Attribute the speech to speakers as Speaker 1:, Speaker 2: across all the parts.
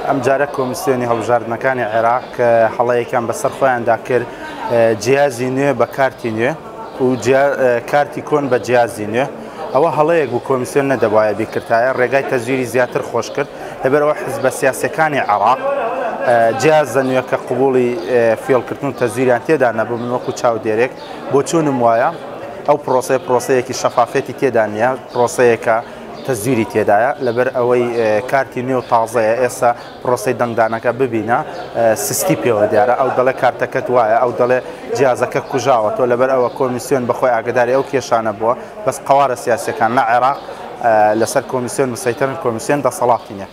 Speaker 1: ئەمجارە کۆمیسیۆنی هەڵبژاردنەکانی عێراق هەڵەیەکیان بەسەر خۆیاندا کرد، جیازی نوێ بە کارتی نوێ و کارتی کۆن بە جیازی نوێ. ئەوە هەڵەیەک بوو کۆمیسیۆن نەدەبوایە بیکردایە، ڕێگای تەزویری زیاتر خۆش کرد. لەبەرئەوە حزبە سیاسیەکانی عێراق جیازە نوێکە قبوڵی فێڵکردن و تەزویریان تێدا نەبوو. من وەکو چاودێرێک بۆچوونم وایە ئەو پرۆسەیە پرۆسەیەکی شەفافیەتی تێدا نییە، پرۆسەیەکە تەزویری تێدایە. لەبەر ئەوەی کارتی نوێ و تازەیە، ئێستا پرۆسەی دەنگدانەکە ببینە سستی پێوە دیارە، ئەو دەڵێ کارتەکەت وایە، ئەو دەڵێ جیازەکە کوژاوە تۆ. لەبەر ئەوە کۆمیسیۆن بەخۆی ئاگداری ئەو کێشانە بووە، بەس قەوارە سیاسیەکان لە عێراق لەسەر کۆمیسیۆن مسەیتەرن، کۆمیسیۆن دەسەڵاتی نییە.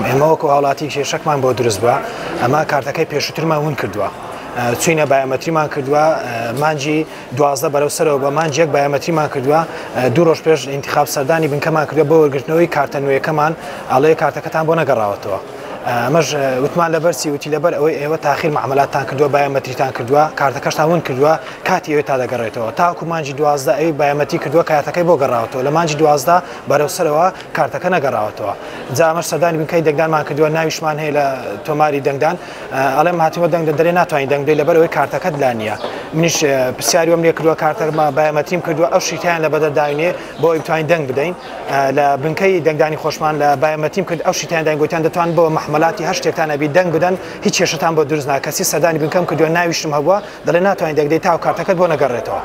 Speaker 2: ئێمە وەکو هاوڵاتی کێشەکمان بۆ دروست بووە، ئەمە کارتەکەی پێشووترمان ون کردووە، چوینە بایۆمەتریمان کردووە، مانگی 12 بەرەو سەرەوە بە مانگی یەک بایۆمەتریمان کردووە، دوو ڕۆژ پێش ئینتخاب سەردانی بنکەمان کردووە بۆ وەرگرتنەوەی کارتە نوێیەکەمان، ئەڵێ کارتەکەتان بۆ نەگەڕاوەتەوە. ئەمەش وتمان لەبەر چی؟ وتی لەبەر ئەوەی ئێوە تاخیر معاملاتتان کردووە، بایۆمەتریتان کردووە، کارتەکەشتان ون کردووە، کاتی ئەوێ تا دەگەڕێتەوە. تاکو مانگی 12 ئەوی بایۆمەتری کردووە کارتەکەی بۆ گەڕاوەتەوە، لە مانگی 12 بەرەو سەرەوە کارتەکە نەگەڕاوەتەوە. جا ئەمەش سەردانی بنکەی دەنگدانمان کردووە، ناویشمان هەیە لە تۆماری دەنگدان، ئەڵێم هاتوومە دەنگ دەرێ ناتوانین دەنگ بدەی لەبەر ئەوەی کارتەکەت لا نییە. منیش پرسیاری وەم لێ کردووە، کارتەکە بایۆمەتریم کردووە، ئەو شیتیان لە بەدەر داوینێ بۆ ئەوەی بتوانین دەنگ بدەین. لە بنکەی دەنگدانی خۆشمان لە بایۆمەتریم کرد، ئەو شیتیان داین، گوتیان دەتوان بۆ مەحمەلاتی هەر شتێکتان ئەبی دەنگ بدەن، هیچ کێشەتان بۆ دروست ناکە. کەسی سەردانی بنکەم کردووە، ناویشم هەبووە، دەڵێ ناتوانین دەنگ بدەی تا کارتەکەت بۆ نەگەڕێتەوە.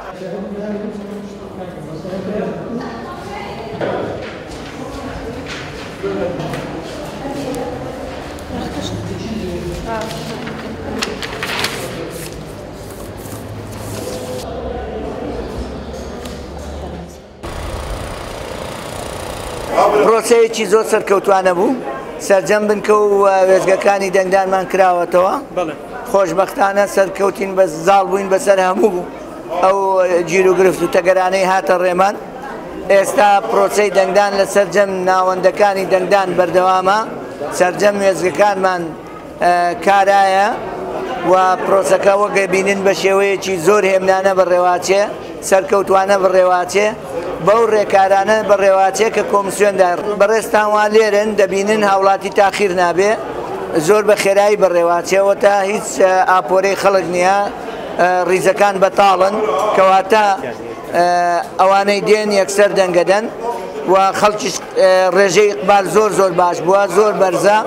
Speaker 3: پرۆسەیەکی زۆر سەرکەوتوانە بوو، سەرجەم بنکە و وێستگەکانی دەنگدانمان کراوەتەوە. خۆشبەختانە سەرکەوتین، بە زاڵ بووین بەسەر هەموو ئەو گیروگرفت و تەگەرانەی هاتە ڕێمان. ئێستا پرۆسەی دەنگدان لە سەرجەم ناوەندەکانی دەنگدان بەردەوامە، سەرجەم وێستگەکانمان کارایە و پرۆسەکە وەک بینن بە شێوەیەکی زۆر هێمنانە بەڕێواچێ، سەرکەوتوانە بەڕێواچێ، بەو ڕێکارانە بەڕێواچێ کە کۆمسیۆندا بەڕێزتان وا لێرن دەبینن هاوڵاتی تاخیر نابێ، زۆر بە خێرایی بەڕێواچێەوە تا هیچ ئاپۆرەی خەڵک نییە، ڕیزەکان بەتاڵن، کەواتە ئەوانەی دێن یەکسەر دەنگەدەن و خەڵکیش ڕێژەی ئیقبال زۆر زۆر باش بووە، زۆر بەرزە.